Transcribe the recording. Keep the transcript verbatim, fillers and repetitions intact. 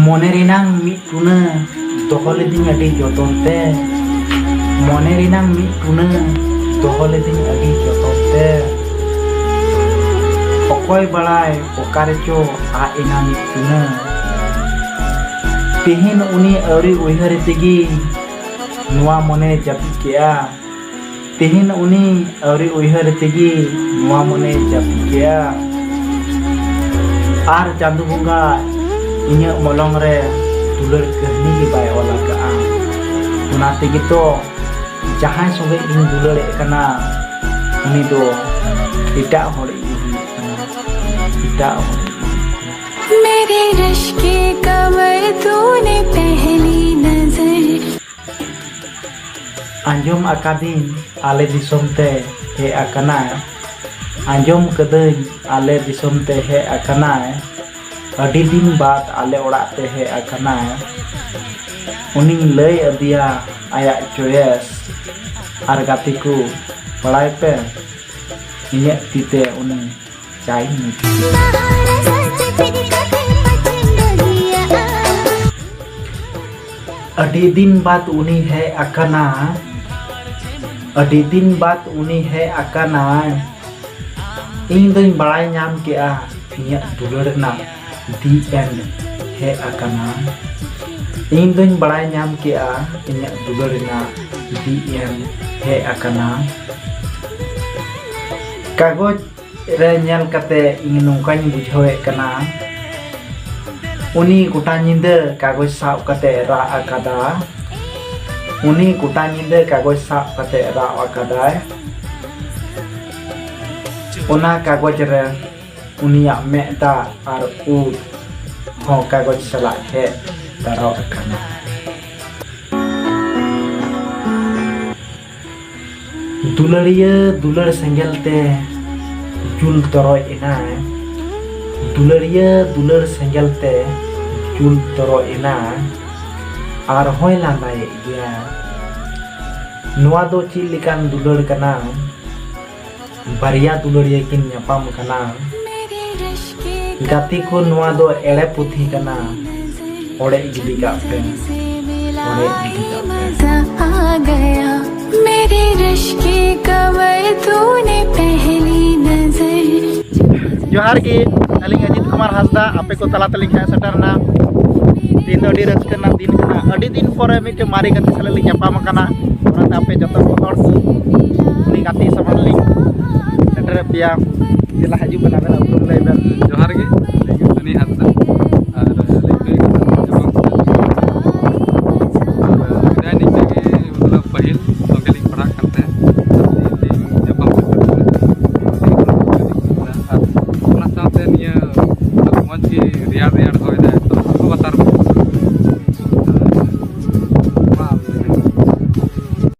ᱢᱚᱱᱮ ᱨᱮᱱᱟᱝ ᱢᱤᱫ ᱴᱩᱱᱟᱹ ᱫᱚᱦᱚ ᱞᱤᱫᱤᱧ ᱟᱹᱰᱤ ᱡᱚᱛᱚᱱ ᱛᱮ᱾ ᱢᱚᱱᱮ ᱨᱮᱱᱟᱝ ᱢᱤᱫ ᱴᱩᱱᱟᱹ ᱫᱚᱦᱚ ᱞᱤᱫᱤᱧ ᱟᱹᱰᱤ ᱡᱚᱛᱚᱱ ᱛᱮ᱾ ᱚᱠᱚᱭ ᱵᱟᱲᱟᱭ ᱚᱠᱟ ᱨᱮᱪᱚ ᱟᱫ ᱮᱱᱟ ᱢᱤᱫ ᱴᱩᱱᱟᱹ᱾ ᱛᱮᱦᱮᱧ ᱩᱱᱤ ᱟᱹᱣᱨᱤ ᱩᱭᱦᱟᱹᱨ ᱛᱮᱜᱮ ᱱᱚᱣᱟ ᱢᱚᱱᱮ ᱡᱟᱹᱯᱤᱫ ᱠᱮᱜᱼᱟ᱾ ᱛᱮᱦᱮᱧ ᱩᱱᱤ ᱟᱹᱣᱨᱤ ᱩᱭᱦᱟᱹᱨ ᱛᱮᱜᱮ ᱱᱚᱣᱟ ᱢᱚᱱᱮ ᱡᱟᱹᱯᱤᱫ ᱠᱮᱜᱼᱟ᱾ ᱟᱨ ᱪᱟᱸᱫᱚ ᱵᱚᱸᱜᱟ ᱤᱧᱟᱹᱜ ᱢᱚᱞᱚᱝ ᱨᱮ ᱫᱩᱞᱟᱹᱲ ᱠᱟᱹᱦᱱᱤ ᱜᱮ ᱵᱟᱭ ᱚᱞ ᱟᱠᱟᱫᱼᱟ᱾ ᱚᱱᱟ ᱛᱮᱜᱮ ᱛᱚ ᱡᱟᱦᱟᱸᱭ ᱥᱚᱸᱜᱮ ᱤᱧ ᱫᱩᱞᱟᱹᱲᱮᱫ ᱠᱟᱱᱟ, ᱩᱱᱤ ᱫᱚ ᱮᱴᱟᱜ ᱦᱚᱲ ᱤᱫᱤ ᱦᱩᱭᱩᱜ ᱠᱟᱱᱟ᱾ ᱮᱴᱟᱜ ᱦᱚᱲ ᱤᱫᱤ ᱦᱩᱭᱩᱜ ᱠᱟᱱᱟ᱾ मेरे रश्क के कमर तूने पहली नजर। ᱟᱸᱡᱚᱢ ᱟᱠᱟᱫᱤᱧ ᱟᱞᱮ ᱫᱤᱥᱚᱢ ᱛᱮ ᱦᱮᱡ ᱟᱠᱟᱱᱟᱭ᱾ ᱟᱸᱡᱚᱢ ᱠᱟᱹᱫᱟᱹᱧ ᱟᱞᱮ ᱫᱤᱥᱚᱢ ᱛᱮ ᱦᱮᱡ ᱟᱠᱟᱱᱟᱭ᱾ ᱟᱹᱰᱤ ᱫᱤᱱ ᱵᱟᱫ ᱟᱞᱮ ᱚᱲᱟᱜ ᱛᱮ ᱦᱮᱡ ᱟᱠᱟᱱᱟᱭ᱾ ᱩᱱᱤᱧ ᱞᱟᱹᱭ ᱟᱫᱮᱭᱟ ᱟᱭᱟᱜ choice᱾ ᱟᱨ ᱜᱟᱛᱮ ᱠᱚ, ᱵᱟᱲᱟᱭ ᱯᱮ, ᱤᱧᱟᱹᱜ ᱛᱤ ᱛᱮ ᱩᱱᱤ ᱪᱟᱭ ᱧᱩ᱾ ᱟᱹᱰᱤ ᱫᱤᱱ ᱵᱟᱫ ᱩᱱᱤ ᱦᱮᱡ ᱟᱠᱟᱱᱟ᱾ ᱟᱹᱰᱤ ᱫᱤᱱ ᱵᱟᱫ ᱩᱱᱤ ᱦᱮᱡ ᱟᱠᱟᱱᱟᱭ᱾ ᱤᱧ ᱫᱚᱧ ᱵᱟᱲᱟᱭ ᱧᱟᱢ ᱠᱮᱜᱼᱟ ᱤᱧᱟᱹᱜ ᱫᱩᱞᱟᱹᱲ ᱨᱮᱱᱟᱜ the end ᱦᱮᱡ ᱟᱠᱟᱱᱟ᱾ ᱤᱧ ᱫᱚᱧ ᱵᱟᱲᱟᱭ ᱧᱟᱢ ᱠᱮᱜᱼᱟ ᱤᱧᱟᱹᱜ ᱫᱩᱞᱟᱹᱲ ᱨᱮᱱᱟᱜ the end ᱦᱮᱡ ᱟᱠᱟᱱᱟ᱾ ᱠᱟᱜᱚᱡᱽ ᱨᱮ ᱧᱮᱞ ᱠᱟᱛᱮ ᱤᱧ ᱱᱚᱝᱠᱟᱧ ᱵᱩᱡᱷᱟᱹᱣᱮᱫ ᱠᱟᱱᱟ, ᱩᱱᱤ ᱜᱚᱴᱟ ᱧᱤᱫᱟᱹ ᱠᱟᱜᱚᱡᱽ ᱥᱟᱵ ᱠᱟᱛᱮ ᱨᱟᱜ ᱟᱠᱟᱫᱟ᱾ ᱩᱱᱤ ᱜᱚᱴᱟ ᱧᱤᱫᱟᱹ ᱠᱟᱜᱚᱡᱽ ᱥᱟᱵ ᱠᱟᱛᱮ ᱨᱟᱜ ᱟᱠᱟᱫᱟᱭ᱾ ᱚᱱᱟ ᱠᱟᱜᱚᱡᱽ ᱨᱮ ᱩᱱᱤᱭᱟᱜ ᱢᱮᱫ ᱫᱟᱜ ᱟᱨ ᱩᱵ ᱦᱚᱸ ᱠᱟᱜᱚᱡᱽ ᱥᱟᱞᱟᱜ ᱦᱮᱡ ᱛᱟᱨᱚᱜ ᱟᱠᱟᱱᱟ᱾ ᱫᱩᱞᱟᱹᱲᱤᱭᱟᱹ ᱫᱩᱞᱟᱹᱲ ᱥᱮᱸᱜᱮᱞ ᱛᱮ ᱡᱩᱞ ᱛᱚᱨᱚᱡ ᱮᱱᱟᱭ᱾ ᱫᱩᱞᱟᱹᱲᱤᱭᱟᱹ ᱫᱩᱞᱟᱹᱲ ᱥᱮᱸᱜᱮᱞ ᱛᱮ ᱡᱩᱞ ᱛᱚᱨᱚᱡ ᱮᱱᱟᱭ᱾ ᱟᱨᱦᱚᱸᱭ ᱞᱟᱸᱫᱟᱭᱮᱫ ᱜᱮᱭᱟ᱾ ᱱᱚᱣᱟ ᱫᱚ ᱪᱮᱫ ᱞᱮᱠᱟᱱ ᱫᱩᱞᱟᱹᱲ ᱠᱟᱱᱟ? ᱵᱟᱨᱭᱟ ᱫᱩᱞᱟᱹᱲᱤᱭᱟᱹ ᱠᱤᱱ ᱧᱟᱯᱟᱢ ᱠᱟᱱᱟ᱾ ᱜᱟᱛᱮ ᱠᱚ, ᱱᱚᱣᱟ ᱫᱚ ᱮᱲᱮ ᱯᱩᱛᱷᱤ ᱠᱟᱱᱟ᱾ ᱚᱲᱮᱡ ᱜᱤᱰᱤ ᱠᱟᱜ ᱯᱮ, ᱚᱲᱮᱡ ᱜᱤᱰᱤ ᱠᱟᱜ ᱯᱮ᱾ आ गया मेरे रश के कमर तूने पहली नजर। ᱡᱚᱦᱟᱨ ᱜᱮ, ᱟᱹᱞᱤᱧ ᱚᱡᱤᱛ ᱠᱩᱢᱟᱨ ᱦᱟᱸᱥᱫᱟ, ᱟᱯᱮ ᱠᱚ ᱛᱟᱞᱟ ᱛᱮᱞᱤᱧ ᱦᱮᱡ ᱥᱮᱴᱮᱨ ᱮᱱᱟ᱾ ᱛᱮᱦᱮᱧ ᱫᱚ ᱟᱹᱰᱤ ᱨᱟᱹᱥᱠᱟᱹ ᱨᱮᱱᱟᱜ ᱫᱤᱱ ᱠᱟᱱᱟ᱾ ᱟᱹᱰᱤ ᱫᱤᱱ ᱯᱚᱨᱮ ᱢᱤᱫᱴᱮᱱ ᱢᱟᱨᱮ ᱜᱟᱛᱮ ᱥᱟᱞᱟᱜ ᱞᱤᱧ ᱧᱟᱯᱟᱢ ᱟᱠᱟᱱᱟ, ᱚᱱᱟᱛᱮ ᱟᱯᱮ ᱡᱚᱛᱚ ᱠᱚ ᱦᱚᱲ ᱠᱚ ᱩᱱᱤ ᱜᱟᱛᱮ ᱥᱟᱢᱟᱝ ᱞᱤᱧ ᱥᱮᱴᱮᱨᱮᱫ ᱯᱮᱭᱟ᱾ ᱫᱮᱞᱟ ᱦᱤᱡᱩᱜ ᱠᱟᱱᱟ ᱵᱮᱱ, ᱩᱯᱨᱩᱢ ᱞᱟᱹᱭ ᱵᱮᱱ᱾ ᱡᱚᱦᱟᱨ ᱜᱮ,